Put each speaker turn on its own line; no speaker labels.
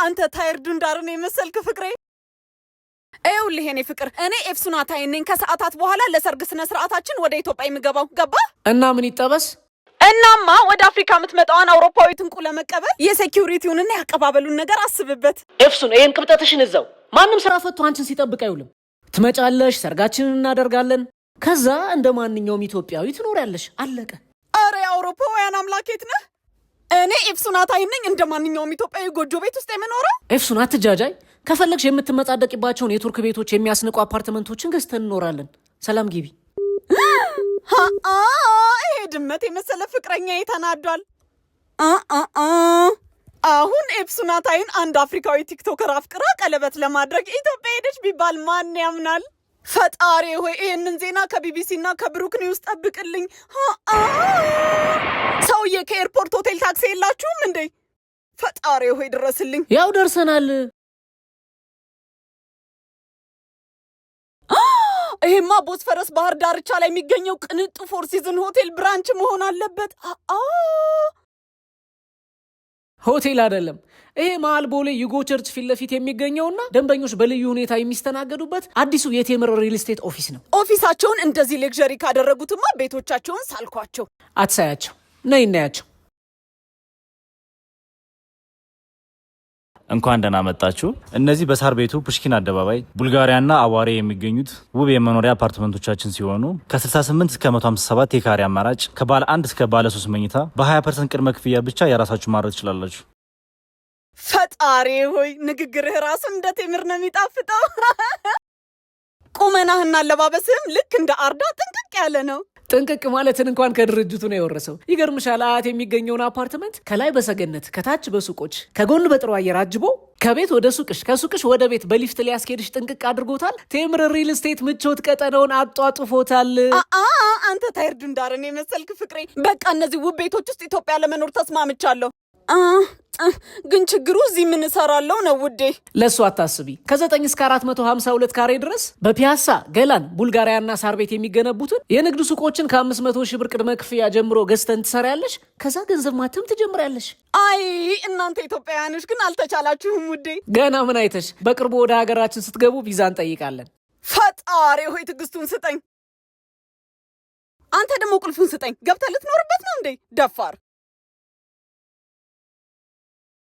አንተ ታይር ዱንዳርን የመሰልክ ፍቅሬ። ይኸውልህ የኔ ፍቅር፣ እኔ ኤፍሱን አታይ ነኝ። ከሰዓታት በኋላ ለሰርግ ስነ ስርዓታችን ወደ ኢትዮጵያ የምገባው፣ ገባ?
እና ምን ይጠበስ?
እናማ ወደ አፍሪካ የምትመጣዋን አውሮፓዊት እንቁ ለመቀበል የ security ውንና የአቀባበሉን ነገር አስብበት።
ኤፍሱን፣ ይህን ቅብጠትሽን እዛው። ማንም ስራ ፈቶ አንቺን ሲጠብቅ አይውልም። ትመጫለሽ፣ ሰርጋችንን እናደርጋለን። ከዛ እንደ ማንኛውም ኢትዮጵያዊ ትኖሪያለሽ። አለቀ።
አረ የአውሮፓውያን አምላክ የት ነህ? እኔ ኤፍሱን አታይ ነኝ እንደ ማንኛውም ኢትዮጵያዊ ጎጆ ቤት ውስጥ የምኖረው?
ኤፍሱን፣ አትጃጃይ። ከፈለግሽ የምትመጻደቂባቸውን የቱርክ ቤቶች የሚያስንቁ አፓርትመንቶችን ገዝተን እንኖራለን። ሰላም ግቢ።
ይሄ ድመት የመሰለ ፍቅረኛ ተናዷል። አሁን ኤፍሱን አታይን አንድ አፍሪካዊ TikToker አፍቅራ ቀለበት ለማድረግ ኢትዮጵያ ሄደች ቢባል ማን ያምናል? ፈጣሪ ሆይ፣ ይህንን ዜና ከቢቢሲ እና ከብሩክ ኒውስ ጠብቅልኝ። ሰውዬ፣ ከ airport ሆቴል ታክሲ የላችሁም እንዴ? ፈጣሪ ሆይ ድረስልኝ።
ያው ደርሰናል።
ይሄማ ቦስፈረስ ባህር ዳርቻ ላይ የሚገኘው ቅንጡ Four Season ሆቴል branch መሆን አለበት።
ሆቴል አይደለም ይሄ፣ መሀል ቦሌ ዩጎ church ፊት ለፊት የሚገኘውና ደንበኞች በልዩ ሁኔታ የሚስተናገዱበት አዲሱ የቴምር real estate office ነው።
Office ኣቸውን እንደዚህ luxury ካደረጉትማ ቤቶቻቸውን ሳልኳቸው።
አትሳያቸው፣ ነይ እናያቸው።
እንኳን ደህና መጣችሁ። እነዚህ በሳር ቤቱ ፑሽኪን አደባባይ ቡልጋሪያና አዋሬ የሚገኙት ውብ የመኖሪያ አፓርትመንቶቻችን ሲሆኑ ከ68 እስከ 157 የካሬ አማራጭ ከባለ አንድ እስከ ባለ 3 መኝታ በ20% ቅድመ ክፍያ ብቻ የራሳችሁ ማድረግ ትችላላችሁ።
ፈጣሪ ሆይ፣ ንግግርህ ራሱ እንደ ቴምር ነው የሚጣፍጠው። ቁመናህና አለባበስህም ልክ እንደ አርዳ ጥንቅቅ ያለ ነው።
ጥንቅቅ ማለትን እንኳን ከድርጅቱ ነው የወረሰው። ይገርምሻል፣ አያት የሚገኘውን አፓርትመንት ከላይ በሰገነት፣ ከታች በሱቆች፣ ከጎን በጥሩ አየር አጅቦ ከቤት ወደ ሱቅሽ፣ ከሱቅሽ ወደ ቤት በሊፍት ሊያስኬድሽ ጥንቅቅ አድርጎታል። ቴምር real estate ምቾት ቀጠናውን አጧጡፎታል።
አ አንተ ታይር ዱንዳርን የመሰልክ ፍቅሬ፣ በቃ እነዚህ ውብ ቤቶች ውስጥ ኢትዮጵያ ለመኖር ተስማምቻለሁ። ግን ችግሩ እዚህ ምን እሰራለሁ ነው ውዴ።
ለእሱ አታስቢ። ከ9 እስከ 452 ካሬ ድረስ በፒያሳ፣ ገላን፣ ቡልጋሪያና ሳር ቤት የሚገነቡትን የንግድ ሱቆችን ከ500 ሺህ ብር ቅድመ ክፍያ ጀምሮ ገዝተን ትሰሪያለሽ። ከዛ ገንዘብ ማተም ትጀምሪያለሽ።
አይ እናንተ ኢትዮጵያውያኖች ግን አልተቻላችሁም ውዴ።
ገና ምን አይተሽ። በቅርቡ ወደ ሀገራችን ስትገቡ ቪዛ እንጠይቃለን።
ፈጣሪ ሆይ ትዕግስቱን ስጠኝ። አንተ ደግሞ ቁልፉን ስጠኝ። ገብተህ ልትኖርበት ነው እንዴ? ደፋር።